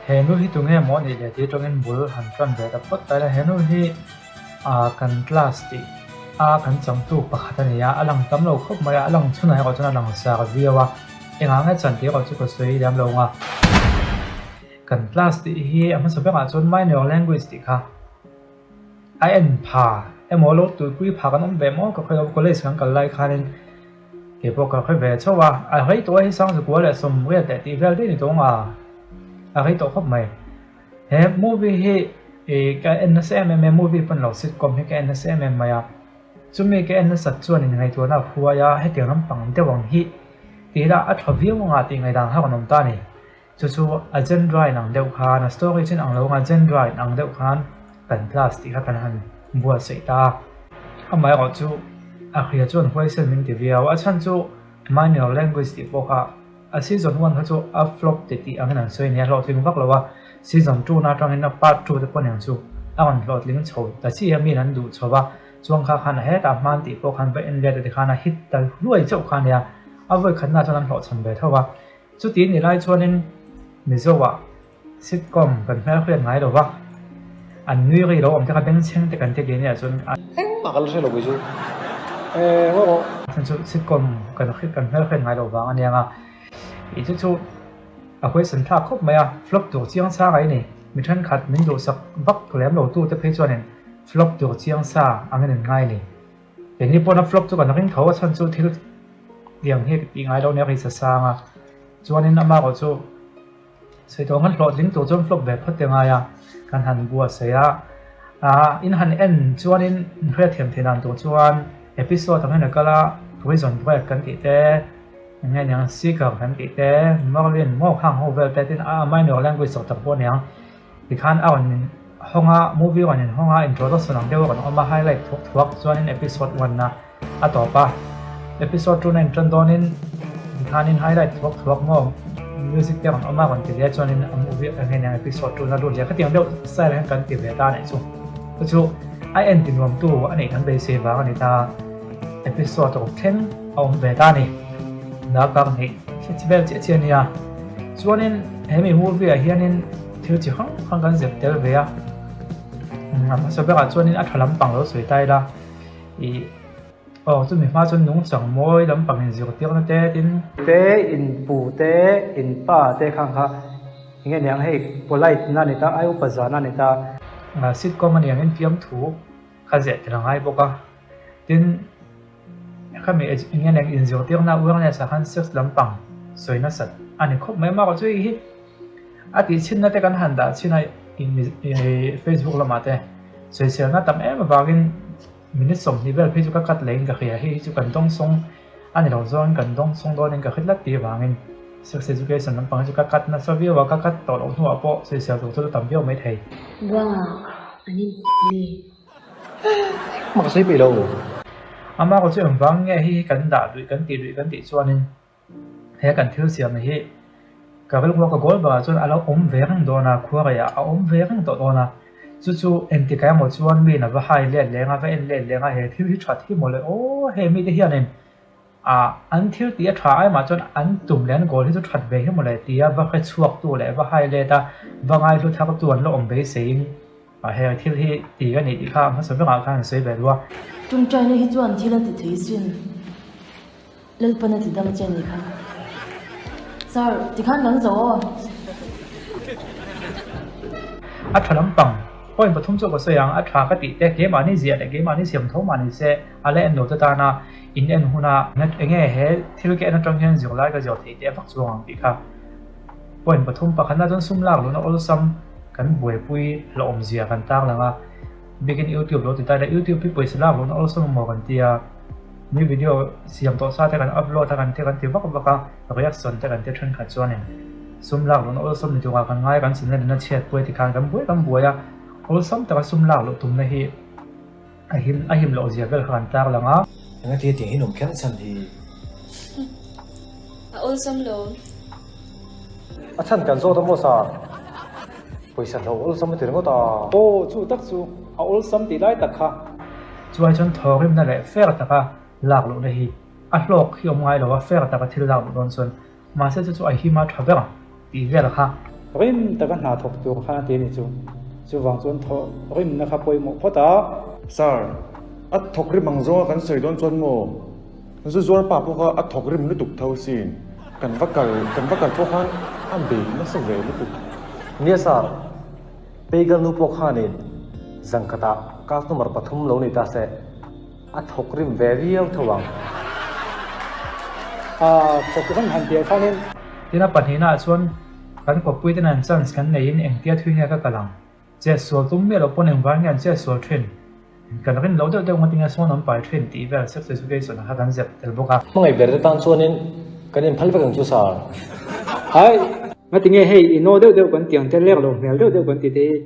He nu hi tunge maw anih leh tih atangin bul han tan ve ta phawt ta ila. He nu hi ah kan class tih a kan changtu pakhat a ni a, a lang tam lo khawp mai a, a lang chhunah erawh chuan a lang zar viau a, engah nge chan tih erawh chu ka sawi lem lo ang a. Kan class tih hi a hmasa berah chuan minor language tih kha a en pha emaw lo tuipui pha kan awm ve maw ka khawi lo college kan kal lai khanin kei pawh ka hre ve chauh a, a rei tawh a hei Sangzukua leh Sawmriat leh tih vel daih ni tawh ang a, a rei tawh khawp mai. He movie hi ih ka en nasa em em a, movie pawn lo sitcom hi ka en nasa em em mai a, chumi ka en nasat chuan inngaihtuahna a phuai a, hetiang lampang deuh ang hi tih lah a tha viau anga tih ngaihdan kha rawn awm ta a ni. Chu chu a genre in ang deuh khan, a story chin ang lo anga genre in ang deuh khan kan class tih kha kan han buatsaih ta a. Amaherawh chu a hria chuan huaisen min ti viau, a chhan chu minor language tih pawh kha a season one kha chu a flop ti tih angin an sawi a nia, hlawhtling vak lo a, season two na atangin a part two te pawh nen chu a rawn hlawhtling chho ta chiah a, miin an duh chho va, chuan kha khan a hetah hman tih pawh khan va en let a tikhan a hit ta hluai chauh kha a nia, a vawi khatna chuan an hlawhchhawn ve tho va. Chuti ni lai chuanin Mizoah sitcom kan hmelhriat ngai lo va, an nui rei lo awm te kha bengchheng te kan ti hle nia chuan a. Engmah ka la hre lo kei chu eh ngaw rawh. Chuan chu sitcom kan kan hmelhriat ngai lo vang a nia nga, ih chu chu a huaisan thlak khawp mai a, flop tur chiang sa ngai ni, mi thenkhat min duhsak vak lem lo tu te phei chuanin flop tur chiang sa angin an ngai ni. Keini pawhna flop chu kan ring tho a chhan chu thil tiang hi tih ngai lo nia ka sang a, chuanin amah erawh chu sawi tawh ang khan hlawhtling tur chuan flop ve phawt te ngai a, kan han buatsaih a, ah in han en chuanin hriatthiam theih dan tur chuan episode ang hian a kal a, prison break kan tih te, eng nge niang seeker kan tih te, Merlin maw khang ho vel te tin a minor language zawk tak pawh aniang. Tikhan a rawn in hawng a, movie rawn in hawng a, introduction ang deuh a rawn awm a, highlight thuak thuak chuanin episode one a a tawp a, episode two na in tan dawnin tikhanin highlight thuak thuak maw music te a rawn awm a, rawn ti leh chuanin a movie atang hian episode two na lut leh khatiang deuh style hian kan ti ve ta a nih chu. Chu chu a en ti nuamtu a nih kan beisei vang a ni ta, episode ruk thleng a awm ve ta a ni. Darkar hnih thli vel chiah chiah a nia. Chuanin hemi movie ah hianin thil chi hrang hrang kan zep tel ve a, a hmasa berah chuanin a tha lampang lo sawi ta ila ih aw chumi hma chuan nungchang mawi lampang inzirtirna te tin te inpu te inpa te khang kha eng nge niang hei polite na a ni ta ai upa zan a ni ta. Sitcom a ni angin fiamthu kha zeh tel a ngai bawk a tin. Khami eng nge eng inzirtirna awareness ah khan sex lampang sawi nasat a ni khawp mai. Amaherawh chu hei hi a tih chhinna te kan han dah chhin a Facebook lamah te sawiselna tam em avangin minute 20 vel phei chu ka cut leh in ka hria. Hei hi chu kan dawngsawng a ni lo zawngin kan dawngsawng dawnin ka hre tlat tih avangin sex education lampang hi chu ka cut nasa viau a, ka cut tawh loh hnuah pawh sawisel tur chu la tam viau mai thei. Buanga an in mi. Mak sawi peih lo. Amah erawh chu engvang nge hei hi kan dah duih kan tih duih kan tih chuanin he kan thil siam hi ka rilru ka goal berah chuan a lo awm ve reng dawn a, khuarei ah a awm ve reng tawh dawn a, chu chu engtikah emaw chuan miin a va hai let leng a, va en let leng a, he thil hi that hi mawle aw hei mite hianin ah an thil tih a tha ai mah chuan an tum leh an goal hi chu that ve hi mawle tia va hre chhuak tu leh va hai let a, va ngaihlu thar tu an la awm beiseiin. Heng thil hi ti ka nih tih kha hmasa vekah khan an sawi ve duh a. Tawngtaina hi chuan thil a ti thei sin. Lalpan a ti dam che ni kha. Sir, tikhan kan zo aw. A tha lampang point pathum chu ka sawi ang, a tha ka tih te keimahni ziah leh keimahni siam tho mah ni se a la en lo te tana in en huna enge he thil ka en atang hian zirlai ka zir theih te vak chuang ang tih kha. Point pathum pakhatna chuan sum lak lohna awlsam kan buaipui hlauhawmzia kan tarlang a, bikin YouTube lo ti ta ila YouTube hi pawisa lak lohna awlsam emaw kan ti a, mi video siam tawh sa te kan upload a kan ti kan ti vak vak a, reaction te kan ti thenkhat chuanin sum lak lohna awlsam ni turah kan ngai a kan channel in a chhiat pui a tikhan kan buai kan buai a, awlsam taka sum lak loh tumna hi a him a him loh zia vel kha kan tarlang a. Engati tiang hi nawm kher chhan hi? A awlsam lo. A chhan kan zawt a maw sa? Pawisa hlo awlsam a ti ringawt a. Aw, chu tak chu a awlsam tih lai tak kha. Chuai chuan thawrimna leh fair taka lak lohna hi a hlawk hi awm ngai lo a, fair taka thil lak loh dawn chuan mahse chu chu a him a tha ber tih vel kha. Rim taka hna thawk tur khan a ti a ni chu. Chuvang chuan thawh rimna kha pawimawh phawt a. Sir, a thawk rim ang zawnga kan sawi dawn chuan maw? Zu zuar pa pawh kha a thawk rim lutuk tho sin. Kan va kal, kan va kal pawh khan a bei nasa ve lutuk. Nia sir, Peigal nu pawh khanin zangkhatah customer pathum lo ni ta se. A thawk rim ve viau tho ang. A thawk rim han piah khanin. Tin a pahnihnaah chuan kan kawppui te nen chance kan neiin engtia thui nge ka kal ang? Chet sual tum miah loh pawn engvang nge an chet sual thin? Kan rin loh deuh deuh ngawtin a sawn an pai thin tih vel sex education kha kan zep tel bawk a. Hmangaih ber te tan chuanin kan inphal vek ang chu sir. Hai! Ngatinge hei i naw deuh deuh kan tiang te lek loh hmel deuh deuh kan ti te hi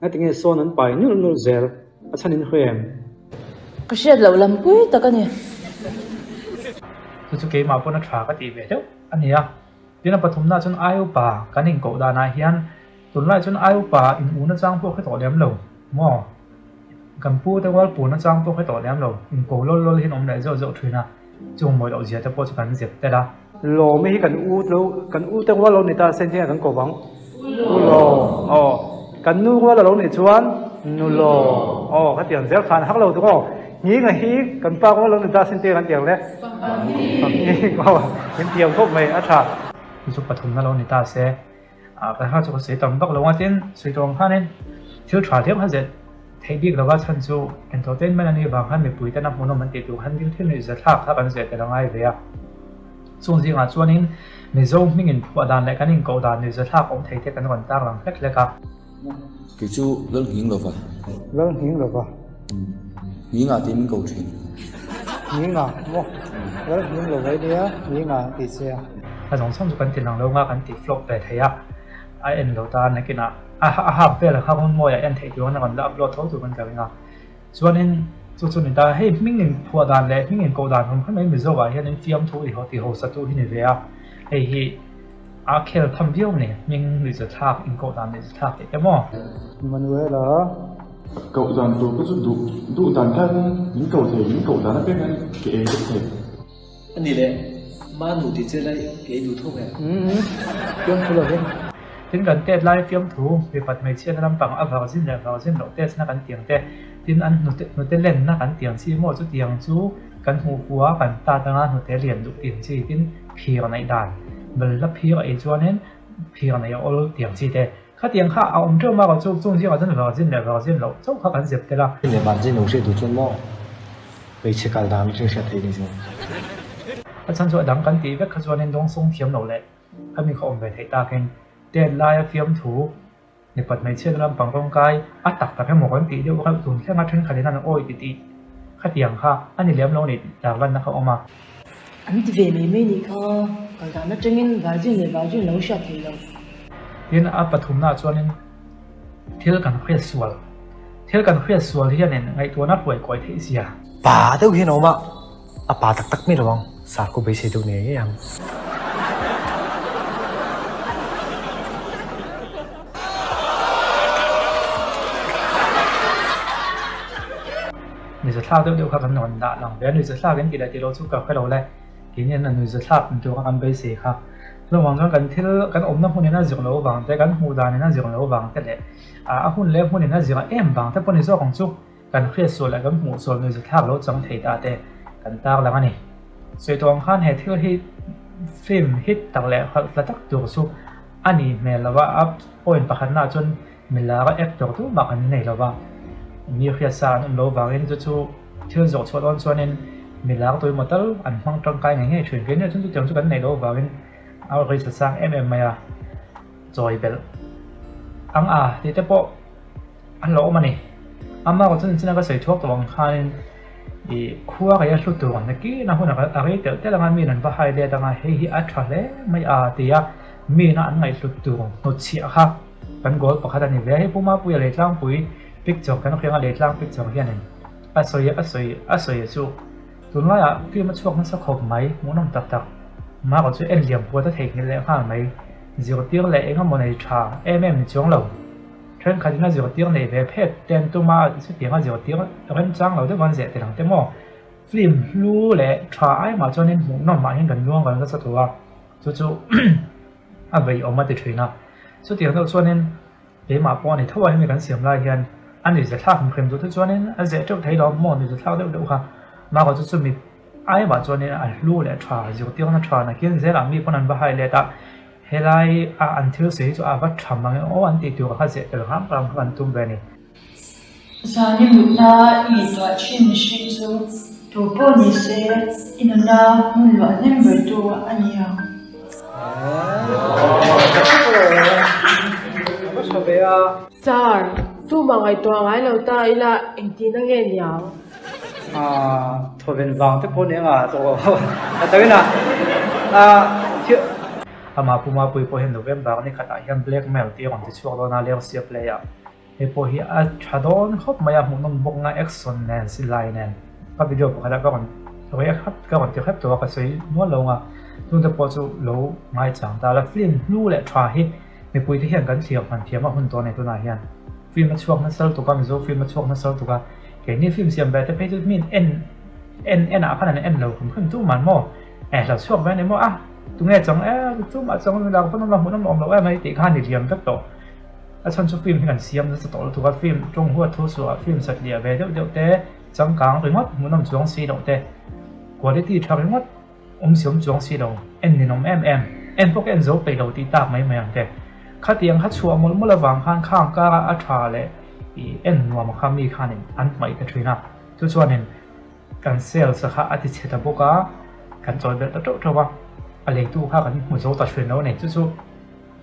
ngatinge sawn an pai nulh nulh zel? A chhan in hre em? Ka hriat loh lam pui tak a ni. Chu chu keimah pawn a tha ka tih ve deuh a ni a. Tin a pathumna chuan ai upa kan inkoh danah hian tunlai chuan ai upa in u nachang pawh hre tawh lem lo maw? Kan pu te rual pu nachang pawh hre tawh lem lo, inko lawl lawl hian awm leh zeuh zeuh thin a, chung mawi loh zia te pawh chu kan zep tel a. Lawmi hi kan u lo kan u te rual lo ni ta se nia kan ko vang. U lawm aw kan nu rual a lo nih chuan nu lawm aw ka tiang zel khan hak lo tuk aw Nghinga hi kan pa rual lo ni ta sin te kan tiang le Pa Hming aw min tiang khawp mai a tha. Chu chu pathumna lo ni ta se Kan hla chu ka sawi tam vak lo a tin sawi tawh ang khanin thil tha hleuh kha zet theih bik lova chhan chu entertainment a nih vang khan mipui ten a hmuhnawm an tih tur khan thil thil nuih zathlak kha kan zeh tel a ngai ve a. Chung zingah chuanin Mizo hming inphuah dan leh kan inkoh dan nuih zathlak awm thei te kan rawn tar lang hlek hlek a. Kei chu lal nghing lova. Lal nghing lova. Nghingah tih min ko thin. Nghingah maw? Lal nghing lova i nia, nghingah tih che a. A zawng zawng chu kan ti lang lo nga kan ti flop ve thei a, a en lo ta nakinah a a hap vel kha hun mawiah en theih tur an rawn la upload tho tur kan ka ring a. Chuanin chu chu ni ta, hei hming in phuah dan leh hming in koh dan hawm kha mai Mizo ah hianin fiamthu i haw ti hausa tu hi ni ve a, hei hi A khel tham viau ni, hming nuihzathlak, inkoh dan nuihzathlak tih te maw? Manuela. Koh dan tur ka chu duh duh dan khan min ko thei, min koh dan apiang khan ka ei vek thei. A ni le, Manu ti che lai ka ei duh tho em? Umm, fiamthu lovin. Tin kan tet lai fiamthu, mipat hmeichhiatna lampang a varzin leh varzin loh test na kan tiang te, tin an hnute hnute lenna kan tiang chi maw chutiang chu kan hmuh hua kan tat anga hnute lian duh tiang chi tin phir neih dan, balhla phir a ei chuanin phir neih a awl tiang chi te. Khatiang kha a awm teuh mak chu chung zingah chuan virgin leh virgin loh chauh kha kan zep tel a. Leh virgin lo hriat duh chuan maw hmeichhe kal dan atang hriat theih ni chu. A chhan chu a dang kan tih vek kha chuanin dawngsawng thiam loh leh khami kha awm ve theih takin tet laia fiamthu Mipat hmeichhiatna lampang rawngkai a tak tak emaw kan tih deuh reuh tun thlenga thenkhatin an awi ti tih khatiang kha a ni lem lo ni tih tarlanna kha awm a. An ti ve mai mai nih kha kal dan atangin virgin leh virgin lo hriat theih loh. Tin, a pathumnaah chuanin thil kan hriat sual, thil kan hriat sual hianin ngaihtuahna hruai kawi theih zia. Pa deuh hian a awm a, A pa tak tak mai lo ang, sakhaw beisei deuh ngei ngei ang. Nuizathlak deuh deuh kha kan rawn dah lang ve a, nuizathlak in ti leh tih loh chu ka hre lo le, keini an nuizathlak in tura kan beisei kha. Chuvang chuan kan thil kan awmna hmunin a zir loh vang te, kan hmuh danin a zir loh vang te leh a hun leh hmunin a zir em vang te pawh ni zawk ang chu. Kan hriatsual leh kan hmuhsual nuihzathlak lo chang thei ta te kan tarlang a ni. Sawi tawh ang khan he thil hi film hit tak leh hralh tla tak tur chu a nih hmel lo a, a point pakhatnaah chuan milar a actor tumah kan nei lo va, mi hriatsa an awm lo vangin chu chu thil zawh chhuah dawn chuanin milar tuemaw tal an hmang tangkai ngei ngei thin. Keini ah chuan chutiang chu kan neih loh avangin a risa sang em em mai a, chawi belh ang a tih te pawh. An lo awm a ni. Ama kawt chuan china ka sawi thuak tawh ang khanin ih khua kei a hlu tur ang nakin a hun a rei telh telh anga miin an va hai let anga hei hi a tha hle mai a ti a, miin a an ngaihhlut tur hnutchhiah kha kan goal pakhat a ni ve a. Hei Pu Mapuia Leitlangpui picture kan hriang a Leitlang picture hianin a sawi a sawi a sawi chu tunlaiah film a chhuak nasa khawp mai hmuhnawm tak tak ama kawt chu en liam puat a theihnghilh leh nghal mai zirtir leh engemaw nei tha em em ni chuang lo. Thenkhatin a zirtir neih ve phet te an tum a, chutiang a zirtir remchang lo deuh an zeh tel ang te maw? Film hlu leh tha ai mah chuanin hmuhnawm mah hian kan luang kan nasa tawh a, chu chu a veiawm a ti thin a. Chutiang deuh chuanin keimah pawh a ni tho a, hemi kan siam lai hian a nuihzathlak hmu hrem duh te chuanin a zeh teuh thei lo maw nuihzathlak deuh deuh kha. Mahka chu chumi aimah chuanin a hlu leh tha, zirtirna tha nakin zelah mi pawn an va hai let a, helai a an thil sawi hi chu a va tha mang e aw an tih tur kha zeh tel hram hram kha kan tum ve a ni. Zan i mutna i ngaihtuah thin mihring chu tu pawh ni se i nuna hmun luah hnem bertu a ni ang. Sir, tumah ngaihtuah ngai lo ta ila engtihna nge niang? Thawven vang te pawh nia a tawin a Amah Pu Mapui pawh hian November ni khatah hian Blackmail tih a rawn ti chhuak dawn a, Lersia play ah. Hei pawh hi a tha dawn khawp mai a, hmuhnawm bawk nga action nen silai nen ka video pakhat ah ka rawn react hrep ka rawn ti hrep tawh a ka sawi nual lo nga chung te pawh chu lo ngaichang ta la film hlu leh tha hi mipui te hian kan thlir hman thiam a hun tawh a ni tunah hian film a chhuak nasa lutuk a mizo film a chhuak nasa lutuk a keini film siam ve te phei chu mi en en en ah khan an en lo hrim hrim tu man maw eh lo chhuak ve a ni maw a tunge chang e chumah chang la pawn awm lo hmuhnawm awm lo em mai tih khan i liam vek tawh. A chhan chu film hi kan siam nasa tawh lutuk a, film tawng huat thu suah film satliah ve deuh deuh te, changkang ringawt hmuhnawm chuang si loh te, quality tha ringawt awm si awm chuang si lo, en ninawm em em, en pawh ka en zo peih lo tih tak mai mai ang te. Khatiang kha chhuah mawlh mawlh avang khan khang kara a tha leh ih en nuam kha mi khanin an hmaih ta thin a, chu chuanin kan sales kha a ti chhe ta bawk a, kan chawi belh ta teuh teuh a, a leitu kha kan hmu zo ta thin lo a ni, chu chu.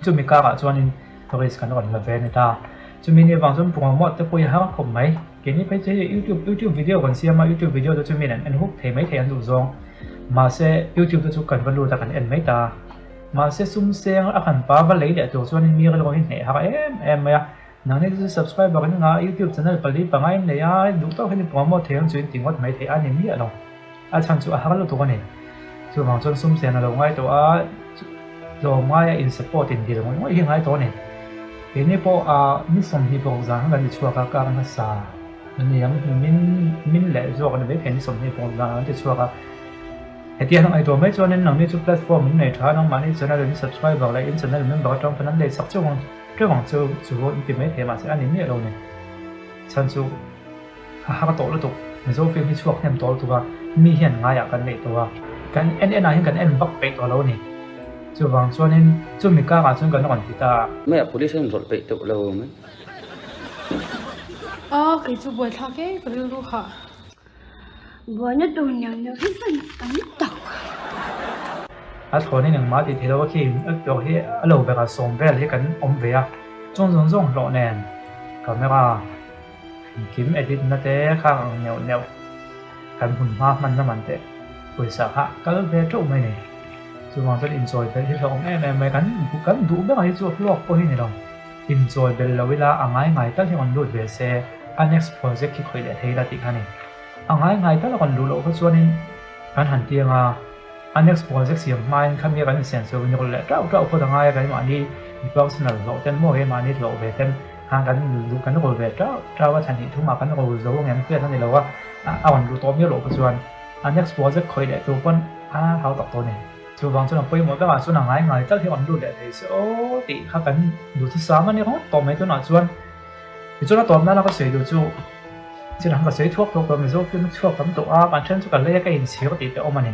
Chumi karah chuanin risk kan rawn la ve a ni ta. Chumi ni avang chuan promote te pawh hi a har khawp mai. Keini phei chu hei YouTube YouTube video kan siam a, YouTube video te chu miin an en huk thei mai thei an duh zawng. Mahse YouTube te chu kan va lut a kan en mai ta. Mahse sum seng a kan pa va lei leh tur chuanin mi rilru hi hneh har em em mai a. Nangni te chu subscriber in ngah YouTube channel pali panga in nei a, duh tawk hian i promote thei ang chu in ti ngawt mai thei a ni miah lo. A chhan chu a har lutuk a ni. Chuvang chuan sum sen a lo ngai tawh a, tlawm ngaia in support in dil ngawih ngawih hi a ngai tawh a ni. Keini pawh a ni 20 paruk zan khan kan ti chhuak a, kar hmasa a ni ang, min min leh zawk a ni maithei ni 20 paruk zan kan ti chhuak a. Hetiang a ngaihtuah mai chuanin nangni chu platform in nei tha a, nangmahni channel in subscriber leh in channel member atang pawn an lei chak cheuh ang teuh ang chu chu in ti maithei mahse a ni miah lo ni. Chhan chu. A har tawh lutuk, Mizo film hi chhuak hnem tawh lutuk a, mi hian ngaiah kan neih tawh a, kan en en ah hian kan en vak peih tawh lo a ni. Chuvang chuanin chumi karah chuan kan rawn ti ta a. Maiah police an rawlh peih teuh lo mai. A, kei chu buaithlak e, ka rilru hah. Buaina tur neuh neuh hi chuan tam tak. A thlawnin engmah tih theih loh a khi tur hi a lo berah sawm vel hi kan awm ve a, chuan zawng zawng hlawh nen camera. Engkim edit na te khang ang neuh neuh kan hmun hma hman na man teh pawisa kha kal ve teuh mai ni. Chuvang chuan inchawi belh hi hlauhawm em em mai kan kan duh ber hi chu hlawk pawh hi ni lo. Inchawi belh lo ila a ngai ngai tal hi rawn lut ve se a next project hi khawih leh thei ila tih kha ni. A ngai ngai tal a rawn luh loh kha chuanin kan han ti anga. A next project siam hmain kha mi kan insiam chu ni rawlh leh tauh tauh phawt a ngai a, keimahni personal hlawh ten maw keimahni hlawh ve ten khan kan duh kan rawl ve tauh tauh a, thlan hnih thumah kan rawl zo ang em hriat a ni lo a, a rawn luh tawh miau loh kha chuan a next project khawih leh tur pawn a hau tak tawh a ni. Chuvang chuan a pawimawh berah chuan a ngai ngai tal hi rawn lut leh thei se aw tih kha kan duhthusam a ni ringawt tawh mai tunah chuan. Tichuan a tawp nana ka sawi duh chu Chirang ka sawi thuak thuak tawh Mizo film chhuak tam tawh a, kan then chu ka lei a ka inchhir tih te awm a ni.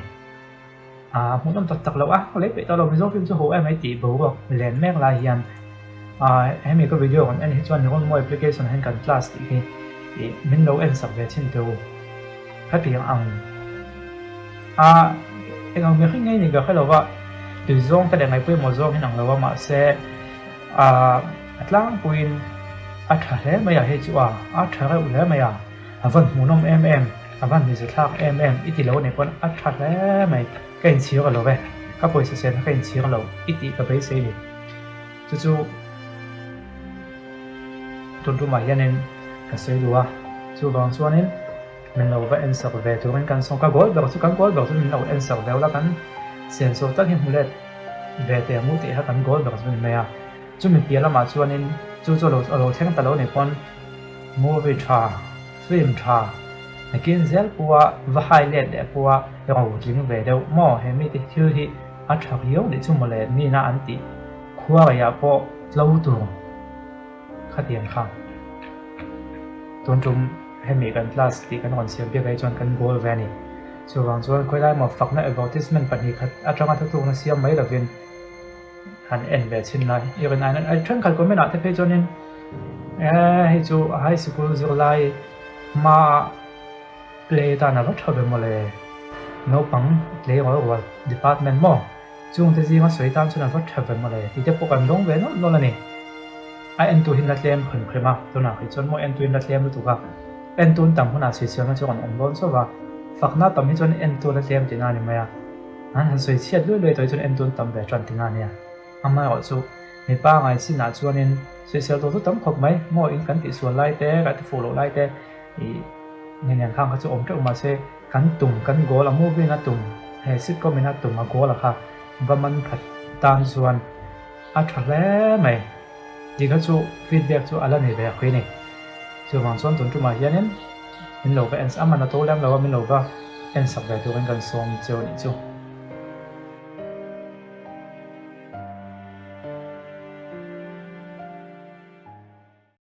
Aa hmuhnawm tak tak loh a, ka lei peih tawh lo Mizo film chu ho em mai tih boruak len mek lai hian aa hemi ka video kan en hi chuan Rawlmawi application ah hian kan class tih hi ih min lo en sak ve thin teh u. Hetiang ang a eng ang mihring ngei ni ka hre lo va, tui zawng te leh ngaihpawimawh zawng hi an ang lo a mahse aa. A tlangpuiin a tha hle mai a hei chu a, a tha reuh hle mai a, a van hmuhnawm em em, a van hmizathlak em em i ti lo anih pawn a tha hle mai, ka inchhir a lo ve, ka pawisa sen kha ka inchhir lo i tih ka beisei ni. Chu chu tun tumah hianin ka sawi duh a, chuvang chuanin min lo va en sak ve turin kan sawm, ka goal ber chu kan goal ber chu min lo en sak ve ula kan senso tak hi hmu let ve teh ang u tih kha kan goal ber chu a ni mai a. Chumi piah lamah chuanin chu chu a lo thleng ta lo ni pawn movie tha, film tha, nakin zel pawha va hai let leh pawha ro tling ve deuh maw he mite thil hi a tha riau nih chu mawle mina an tih khuarei ah pawh. Tlo tur khatiang kha tun tum hemi kan class tih kan rawn siam biak ah hi chuan kan goal ve a ni. Chuvang chuan khawilai emaw fakna advertisement pahnihkhat atanga thutlukna siam mai lovin han en ve chhin lai i rawn ain a thenkhat comment ah te phei chuanin eh hei chu high sikul zirlai hmaah play atan a va tha ve mawle naupang tleirawl rual department maw Chungte zinga sawi tan chuan a va tha ve mawle tih te pawh kan dawng ve nawlh nawlh a ni. A entu hi la tlem hrim hrim a, tunah khi chuan maw entu in la tlem lutuk a, entu an tam hunah sawichhiahna chu kan awm dawn chauh va, fakna tam hi chuan entu la tlem tihna a ni mai a, an han sawi chhiat luai luai tawh hi chuan entu an tam ve tan tihna a nia. Amaherawh chu mipa ngai chinah chuanin sawisel tur chu tam khawp mai, maw in kan tihsual lai te, kan tifuh loh lai te ih nge niang khang kha chu awm teuh mahse, Kan tum, kan goal a movie in a tum, he sitcom in a tum a goal a kha va man khat tan chuan a tha hle mai. Tih kha chu feedback chu a la nei ve a khui a ni. Chuvang chuan tun tumah hianin min lo va en, a man a to lem lo a, min lo va en sak ve turin kan sawm cheu a nih chu.